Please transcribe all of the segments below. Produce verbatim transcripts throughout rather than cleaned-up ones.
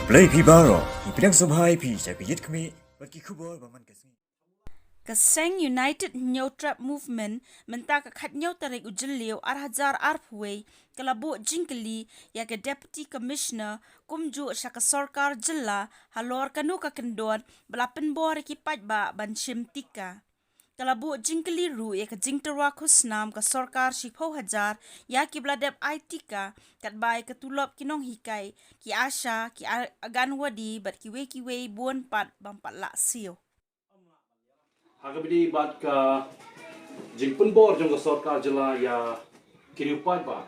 Blei phi baroh, ngi pdiang sngewbha ïa phi sha ka Ïit Khmih bad ki khubor ba man ka sngi. Ka seng United Hynñiewtrep Movement mynta ka khathynñiew tarik u Jylliew ar hajar arphew wei ka la buh jingkylli ïa ka Deputy Commissioner kumjuh sha ka sorkar jylla halor kano ka kyndon ba la pynbor ïa ki paidbah ban shim tika. Ka la buh jingkylli ruh ïa ka jingtyrwa khusnam ka sorkar shiphew hajar ïa kiba la dep ai tika, katba ïa ka tulop ki nonghikai, ki ASHA, ki a- Anganwadi bad kiwei kiwei bun pat bym pat lah siew. Ha kaba ïadei bad ka jingpynbor jong ka sorkar jylla ïa ki riew paidbah,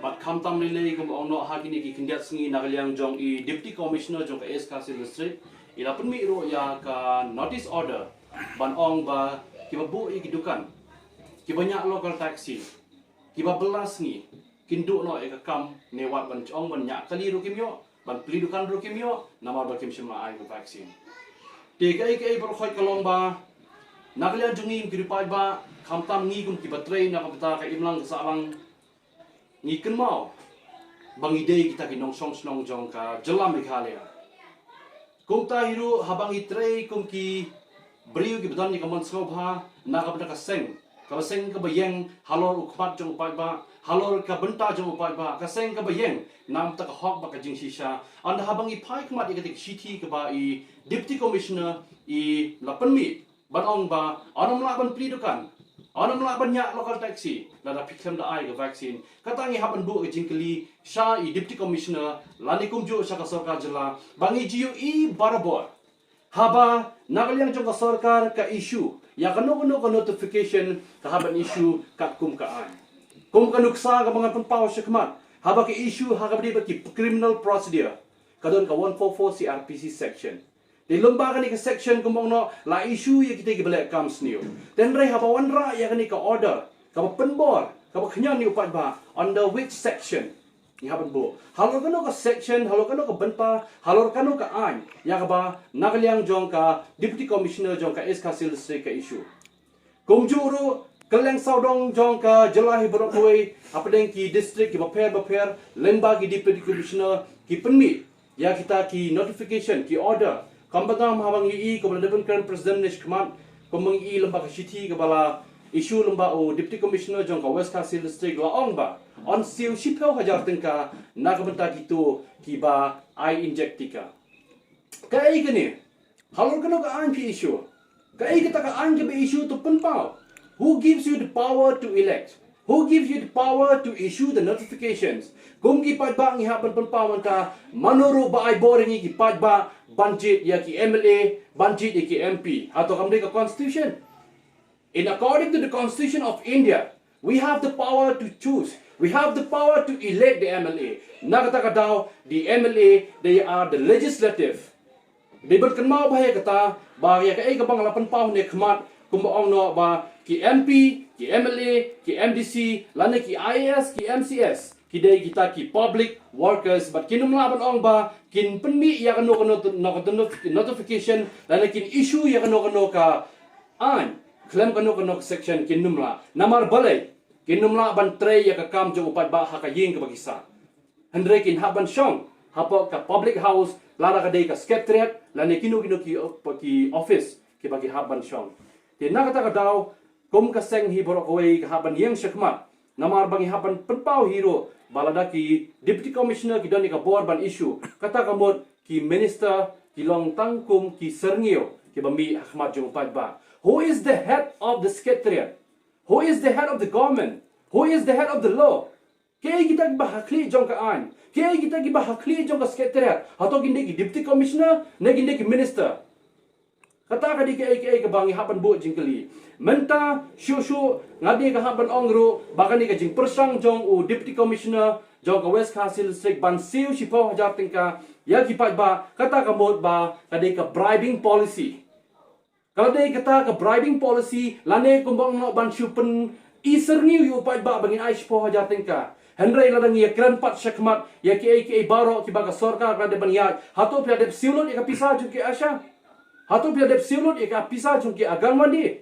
bad khamtam lei lei kumba ong noh ha kine ki khyndiat sngi na ka liang jong i Deputy Commissioner jong ka East Khasi Hills District, i la pynmih ruh ïa ka notice order ban ong ba kiba buh ïa ki dukan, kiba ñiah local taxi, kiba bylla sngi, kin duh noh ïa ka kam, ne wat ban ong ban ñiah kali ruh kim ïoh, ban plie dukan ruh kim ïoh, namar ba kim shym la ai ka vaccine. Te kaei kaei baroh khoit ka long ba na ka liang jong ngi ki riew paidbah, khamtam ngi kum kiba trei na ka bynta ka imlang ka sahlang, ngi kynmaw ba ngi dei kita ki nongshong shnong jong ka jylla Meghalaya. Kumta hi ruh haba ngi trei kum ki briew kiba don ïa ka mon sngewbha na ka bynta ka seng, kaba seng kaba ïeng halor u khmat jong u paidbah, halor ka bynta jong u paidbah, ka seng kaba ïeng na ka bynta ka hok bad ka jingshisha. Ynda haba ngi phai khmat ïa kata ka shithi kaba i Deputy Commissioner i la pynmih ban ong ba, yn ym lah ban plie dukan, yn ym lah ban ñiah local taxi lada phi khlem da ai ka vaccine. Kata ngi hap ban buh ka jingkylli sha i Deputy Commissioner lane kumjuh sha ka sorkar jylla ba ngi ju ïohi barabor, haba na ka liang jong ka sorkar ka issue ïa kano kano ka notification ka hap ban issue katkum ka aiñ. Kum ka nuksa kaba ngan pynpaw shakhmat, haba ka issue ha kaba ïadei bad ki criminal procedure, ka don ka one four four C R P C section. Te lyngba kane ka section kumba ong noh la issue ïa kita kiba leh kam sniew. Te hynrei haba wanrah ïa kane ka order kaba pynbor, kaba khñiot ïa u paidbah, under which section ngi hap ban buh, halor kano ka section, halor kano ka bynta, halor kano ka aiñ ïa kaba na ka liang jong ka Deputy Commissioner jong ka East Khasi Hills District ka issue. Kumjuh ruh kylleng sawdong jong ka jylla hi baroh kawei, hapdeng ki district kiba pher bapher, lyngba ki Deputy Commissioner ki pynmih ïa kita ki notification, ki order. Kumba tam haba ngi ïohi, kumba la dep ban kren President ne shakhmat, kumba ngi ïohi lyngba ka shithi kaba la issue lyngba u Deputy Commissioner jong ka West Khasi Hills District la ong ba yn siew shiphew hajar tyngka na ka bynta kito kiba ai inject tika. Kaei kane? Halor kano ka aiñ phi issue? Kaei kata ka aiñ kaba issue, to pynpaw? Who gives you the power to elect? Who gives you the power to issue the notifications? Kum ki paidbah ngi hap ban pynpaw mynta, mano ruh ba ai bor ïa ngi ki paidbah ban jied ïa ki M L A, ban jied ïa ki M P? Hato kam dei ka constitution? In according to the Constitution of India, we have the power to choose. We have the power to elect the M L A. Na kata ka daw, the M L A, they are the legislative. Dei ban kynmaw bha ïa kata, ba ïa kaei kaba nga la pynpaw ne khmat, kumba ong noh ba ki M P, ki M L A, ki M D C, lane ki I A S, ki M C S, ki dei kita ki public workers, bad kin ym lah ban ong ba kin pynmih ïa kano kano, kano kano notification, lane kin issue ïa kano kano ka aiñ khlem kano kano ka section, kin ym lah. Namar balei? Kin ym lah ban trei ïa ka kam jong u paidbah ha ka ïing kaba ki sah. Hynrei kin hap ban shong hapoh ka public house, lada ka dei ka secretariat lane kino kino ki, ki office kiba ki hap ban shong. Te na kata ka daw, kum ka seng hi baroh kawei ka hap ban ïeng shakhmat, namar ba ngi hap ban pynpaw hi ruh ba lada ki Deputy Commissioner ki don ïa ka bor ban issue, kata ka mut ki minister ki long tang kum ki syrngiew kiba mih ha khmat jong u paidbah. Who is the head of the secretariat? Who is the head of the government? Who is the head of the law? Kiei kita kiba ha khlieh jong ka aiñ? Kiei kita kiba ha khlieh jong ka secretariat? Hato kin dei ki Deputy Commissioner ne kin dei ki minister? Kata ka dei kaei kaei kaba ngi hap ban buh jingkylli. Mynta shuh shuh nga dei ka hap ban ong ruh ba kane ka jingpyrshang jong u Deputy Commissioner jong ka West Khasi Hills District ban siew shiphew hajar tyngka ïa ki paidbah, kata ka mut ba ka dei ka bribing policy. Ka la dei kata ka bribing policy, lane kumba ong noh ban shu pyni syrngiew ïa u paidbah ba ngin ai shiphew hajar tyngka. Hynrei lada ngi ïa kren pat shakhmat ïa kiei kiei baroh kiba ka sorkar ka la dep ban ïaid, hato phi la dep siew lut ïa ka pisa jong ki ASHA? Hato phi la dep siew lut ïa ka pisa jong ki Anganwadi?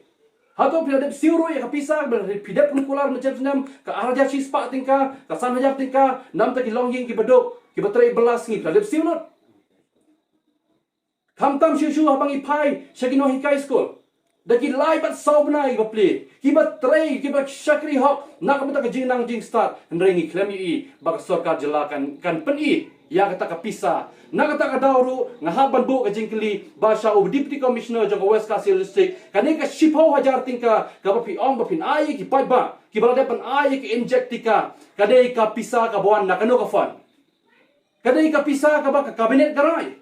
Hato phi la dep siew ruh ïa ka pisa ba phi dep pynkular mynshem snem, ka ar hajar shispah tyngka, ka san hajar tyngka na bynta ki longïing kiba duk, kiba trei bylla sngi, phi la dep siew lut? Khamtam shuh shuh haba ngi phai sha ki nonghikai skul, da ki lai bad saw bnai kiba plie, kiba trei, kiba shakri hok na ka bynta ka jingnang jingstad, hynrei ngi khlem ïohi ba ka sorkar jylla kan, kan pyni ïa kata ka pisa. Na kata ka daw ruh nga hap ban buh ka jingkylli ba sha u Deputy Commissioner jong ka West Khasi Hills District, kane ka shiphew hajar tyngka kaba phi ong ba phin ai ïa ki paidbah kiba la dep ban ai ïa ki inject tika, ka dei ka pisa kaba wan na kano ka fund? Ka dei ka pisa kaba ka cabinet ka rai?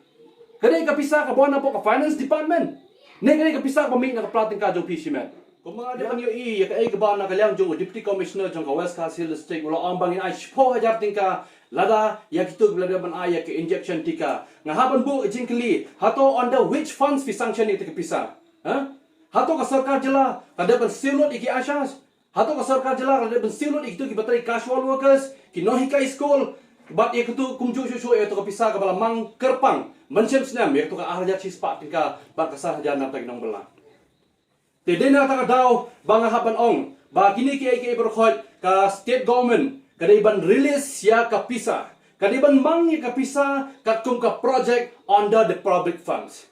Ka dei ka pisa kaba wan napoh ka finance department? Ne ka dei ka pisa kaba mih na ka pla tyngka jong phi shimet? Kumba nga dep ban ïohi ïa kaei kaba na ka liang jong u Deputy Commissioner jong ka West Khasi Hills District, u la ong ba ngin ai shiphew hajar tyngka lada ïa kito kiba la dep ban ai ïa ki injection tika. Nga hap ban buh ka jingkylli, hato under which funds phi sanction ïa kata ka pisa? Ha? Hato ka sorkar jylla ka dep ban siew lut ïa ki ASHAs? Hato ka sorkar jylla ka dep ban siew lut ïa kito kiba trei casual workers, ki nonghikai skul, bad ïa kito kumjuh shuh shuh ïa kato ka pisa kaba la mang kyrpang mynshem snem, ïa kato ka ar hajar shispah tyngka bad ka san hajar na bynta ki nongbylla? Te dei na kata ka daw ba nga hap ban ong ba kine kiei kiei baroh khoit, ka state government ka dei ban release ïa ka pisa, ka dei ban mang ïa ka pisa katkum ka project under the public funds.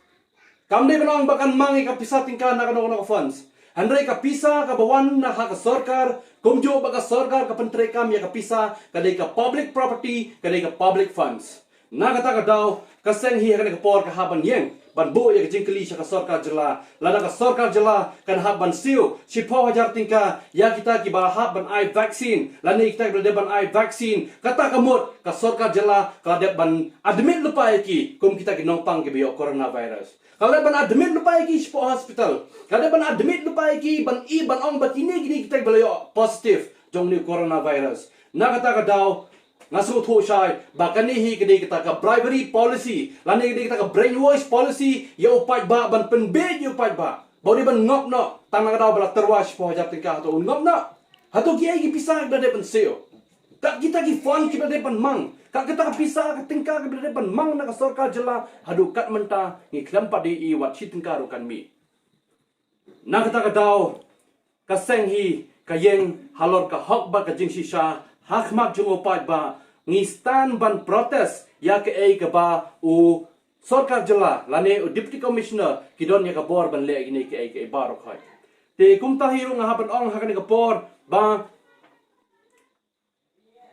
Kam dei ban ong ba kan mang ïa ka pisa tyngka na kano kano ka funds. Hynrei ka pisa kaba wan na ha ka sorkar, kumjuh ba ka sorkar ka pyntreikam ïa ka pisa, ka dei ka public property, ka dei ka public funds. Na kata ka daw, ka seng hi ha kane ka por ka hap ban ïeng ban buh ïa ka jingkylli sha ka sorkar jylla. Lada ka sorkar jylla kan hap ban siew shiphew hajar tyngka ïa kita kiba hap ban ai vaccine, lane kita kiba la dep ban ai vaccine, kata ka mut ka sorkar jylla ka la dep ban admit lypa ïa ki kum kita ki nongpang kiba ïoh coronavirus. Ka la dep ban admit lypa ïa ki shapoh hospital. Ka la dep ban admit lypa ïa ki ban i ban ong ba kine kine kita kiba la ïoh positive jong une u coronavirus. Na kata ka daw, nga sngewthuh shai ba kane hi ka dei kata ka bribery policy, lane ka dei kata ka brainwash policy ïa u paidbah, ban pynbiej ïa u paidbah ba u dei ban ngop noh tang na ka daw ba la tyrwa shiphew hajar tyngka, hato un ngop noh? Hato kiei ki pisa kiba la dep ban siew? Kat kita ki fund kiba la dep ban mang, kat kita ka pisa ka tyngka kiba la dep ban mang na ka sorkar jylla, haduh kat mynta ngi khlem pat da ïohi wat shi tyngka ruh kan mih. Na kata ka daw, ka seng hi ka ïeng halor ka hok bad ka jingshisha ha khmat jong u paidbah. Ngi stand ban protest ïa kaei kaba u sorkar jylla lane u Deputy Commissioner ki don ïa ka bor ban leh ïa kine kiei kiei baroh khoit. Te kumta hi ruh nga hap ban ong ha kane ka por ba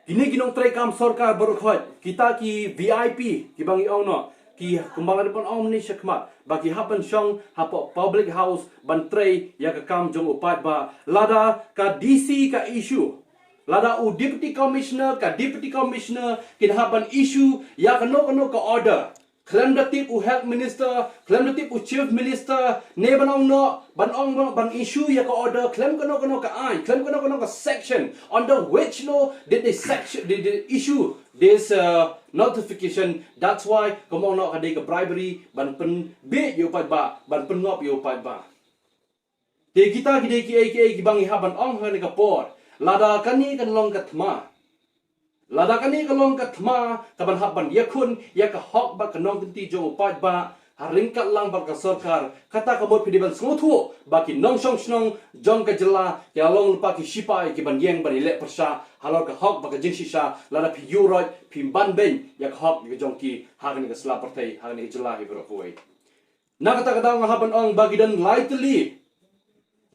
kine ki nongtreikam sorkar baroh khoit, kita ki V I P kiba ngi ong noh, ki kumba nga dep ban ong mynne shakhmat, ba ki hap ban shong hapoh public house ban trei ïa ka kam jong u paidbah. Lada ka D C ka issue, lada u Deputy Commissioner, ka Deputy Commissioner kin hap ban issue ïa kano kano ka order khlem da tip u Health Minister, khlem da tip u Chief Minister, ne ban ong noh, ban ong noh, ban issue ïa ka order khlem kano kano ka aiñ, khlem kano kano ka section. Under which law did they section, did they issue this uh, notification? That's why ka ong noh ka dei ka bribery ban pynbiej ïa u paidbah, ban pynngop ïa u paidbah. Te kita ki dei kiei kiei kiba ngi hap ban ong ha kane ka por. Lada kane kan long ka thma, lada kane ka long ka thma kaban hap ban ïakhun ïa ka hok bad ka nongkynti jong u paidbah ha ryngkat lang bad ka sorkar, kata ka mut phi dei ban sngewthuh ba ki nongshong shnong jong ka jylla ki la long lypa ki shipai kiban ïeng ban ïaleh pyrshah halor ka hok bad ka jingshisha. Lada phi ïuhroit, phi ban beiñ ïa ka hok jong ki ha kane ka sla pyrthei, ha kane ka jylla hi baroh kawei. Na kata ka daw nga hap ban ong ba ki don lai tylli,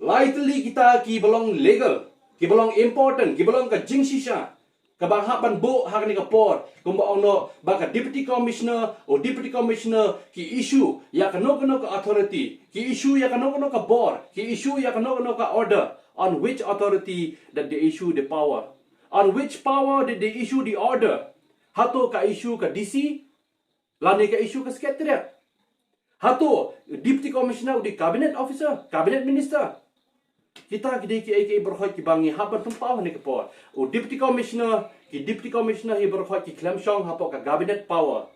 lai tylli kita kiba long legal, kiba long important, kiba long ka jingshisha kaba hap ban buh ha kane ka por. Kumba ong noh ba ka Deputy Commissioner, u Deputy Commissioner ki issue ïa kano kano ka authority, ki issue ïa kano kano ka bor, ki issue ïa kano kano ka order. On which authority did they issue the power? On which power did they issue the order? Hato ka issue ka D C? Lane ka issue ka Secretariat? Hato Deputy Commissioner u dei Cabinet Officer, Cabinet Minister? Kita ki dei kiei kiei baroh khoit kiba ngi hap ban pynpaw ha kane ka por. U Deputy Commissioner, ki Deputy Commissioner hi baroh khoit ki khlem shong hapoh ka Cabinet power.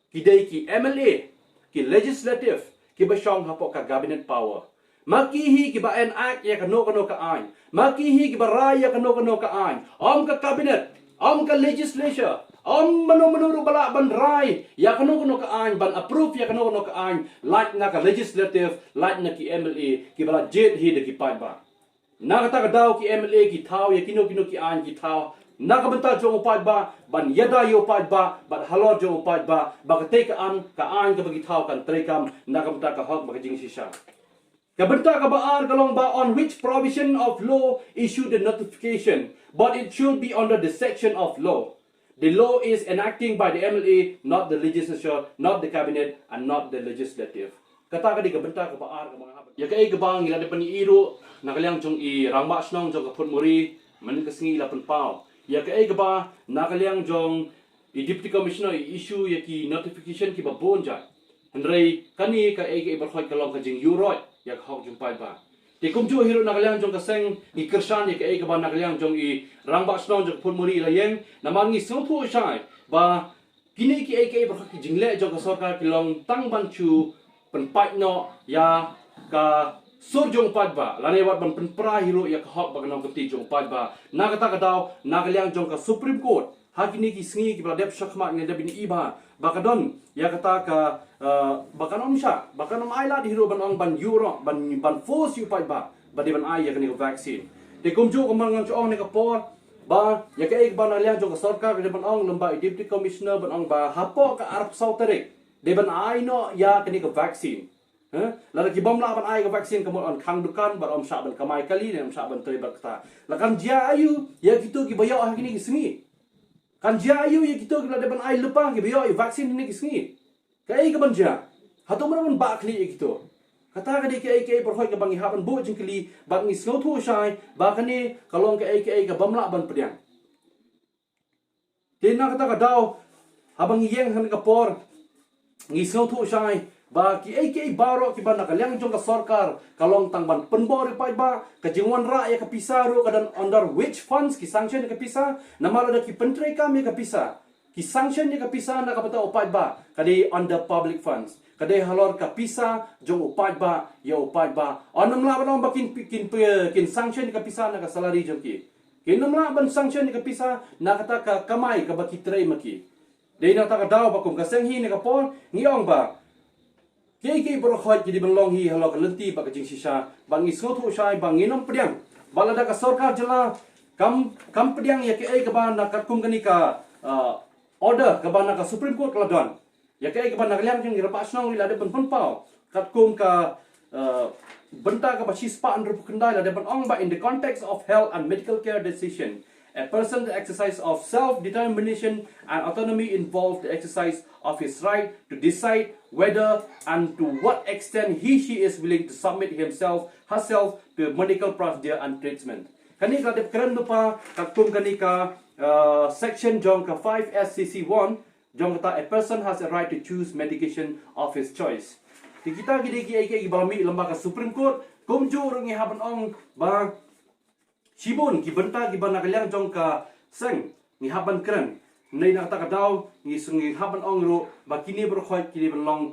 Ki dei ki M L A, ki Legislative, kiba shong hapoh ka Cabinet power. Ma ki hi kiba enact ïa kano kano ka aiñ, ma ki hi kiba rai ïa kano kano ka aiñ. Ym ka Cabinet, ym ka Legislature, ym mano mano ruh ba lah ban rai ïa kano kano ka aiñ, ban approve ïa kano kano ka aiñ, lait na ka Legislative, lait na ki M L A kiba la jied hi da ki paidbah. Na kata ka daw ki M L A ki thaw ïa kino kino ki aiñ, ki thaw na ka bynta jong u paidbah, ban ïada ïa u paidbah bad halor jong u paidbah, ba katei ka aiñ, ka aiñ kaba ki thaw kan treikam na ka bynta ka hok bad ka jingshisha. Ka bynta kaba ar ka long ba on which provision of law issued the notification, but it should be under the section of law. The law is enacting by the M L A, not the legislature, not the cabinet, and not the legislative. Kata ka dei ka bynta kaba ar kaba nga hap. Ïa kaei kaba ngi la dep ban ïohi ruh na ka liang jong i rangbah shnong jong ka Photmuri, mynta ka sngi i la pynpaw. Ïa kaei kaba na ka liang jong i Deputy Commissioner i issue ïa ki notification kiba bun jait. Hynrei kane kaei kaei baroh ka long ka jingïuhroit ïa ka hok jong u paidbah. Te kumjuh hi ruh na ka liang jong ka seng ngi kyrshan ïa kaei kaba na ka liang jong i rangbah shnong jong ka Photmuri i la ïeng, namar ngi sngewthuh shai ba kine kiei kiei baroh ki jingleh jong ka sorkar ki long tang ban shu pynpait noh ïa ka sur jong u paidbah, lane wat ban pynpra hi ruh ïa ka hok bad ka nongkynti jong u paidbah. Na kata ka daw, na ka liang jong ka Supreme Court, ha kine ki sngi kiba la dep shakhmat ngi la dep ban ïohi ba, ba ka don ïa kata ka, eh, ba kan ym shah, ba kan ym ailad hi ruh ban ong ban ïuhroh, ban, ban force ïa u paidbah ba dei ban ai ïa kane ka vaccine. Te kumjuh kumba nga ong ne ka por, ba ïa kaei kaba na liang jong ka sorkar ka dei ban ong lem bad i Deputy Commissioner ban ong ba hapoh ka arphew saw tarik dei ban ai noh ïa kane ka vaccine. Ha? Lada ki bym lah ban ai ka vaccine ka mut yn khang dukan bad ym shah ban kamai kali ne ym shah ban trei bad kata. La kan jia aïu ïa kito kiba ïoh ha kine ki sngi? Kan jia aïu ïa kito kiba la dep ban ai lypa kiba ïoh ïa vaccine ha kine ki sngi? Kaei kaban jia? Hato mano ban bah khlieh ïa kito? Kata ka dei kaei kaei baroh kaba ngi hap ban buh jingkylli bad ngi sngewthuh shai ba kane ka long kaei kaei kabym lah ban pdiang. Te na kata ka daw, haba ngi ïeng ha kane ka por, ngi sngewthuh shai ba kiei kiei baroh kiba na ka liang jong ka sorkar ka long tang ban pynbor ïa u paidbah. Ka jingwanrah ïa ka pisa ruh ka don under which funds ki sanction ïa ka pisa, namar lada ki pyntreikam ïa ka pisa, ki sanction ïa ka pisa na ka bynta u paidbah, ka dei under public funds, ka dei halor ka pisa jong u paidbah ïa u paidbah. Ym lah ban ong ba kin, kin, kin sanction ïa ka pisa na ka salary jong ki. Kin ym lah ban sanction ïa ka pisa na kata ka kamai kaba ki trei ma ki. Dei na kata ka daw ba kum ka seng hi na ka por ngi ong ba kiei kiei baroh ki dei ban long hi halor ka lynti bad ka jingshisha, ba ngi sngewthuh shai ba ngin ym pdiang ba lada ka sorkar jylla kam, kam pdiang ïa kaei kaba na katkum kane ka, ah, order kaba na ka Supreme Court ka la don. Ïa kaei kaba na ka liang jong i rangbah shnong i la dep ban pynpaw katkum ka, eh, bynta kaba shispah hynriewphew khyndai la dep ban ong ba in the context of health and medical care decision, a person's exercise of self-determination and autonomy involves the exercise of his right to decide whether and to what extent he she is willing to submit himself, herself to medical procedure and treatment. Kane ka la dep kren lypa katkum kane ka, eh, section jong ka five S C C one, jong kata, a person has a right to choose medication of his choice. Te kita ki dei kiei kiei kiba la mih lem bad ka Supreme Court, kumjuh ruh ngi hap ban ong ba shibun ki bynta kiba na ka liang jong ka seng ngi hap ban kren. Hynrei na kata ka daw ngi shu, ngi hap ban ong ruh ba kine baroh ki dei ban long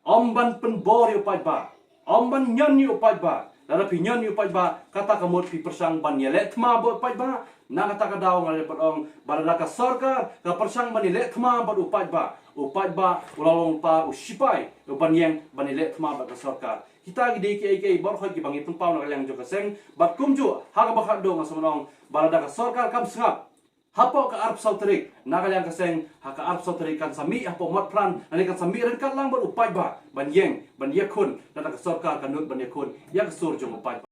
ym ban pynbor ïa u paidbah, ym ban ñion ïa u paidbah. Lada phi ñion ïa u paidbah, kata ka mut phi pyrshang ban ïaleh thma bad u paidbah. Na kata ka daw nga la dep ban ong ba lada ka sorkar ka pyrshang ban ïaleh thma bad u paidbah, u paidbah u la long pat u sipai uban ïeng ban ïaleh thma bad ka sorkar. Kita ki dei kiei kiei baroh kiba ngi pynpaw na ka liang jong ka seng. Bad kumjuh ha kaba khatduh nga sngewbha ban ong ba lada ka sorkar kam sngap hapoh ka arphew saw tarik na ka liang ka seng, ha ka arphew saw tarik kan sa mih hapoh Motphran, lane kan sa mih ryngkat lang bad u paidbah ban ïeng ban ïakhun, lada ka sorkar kan nud ban ïakhun ïa ka sur jong u paidbah.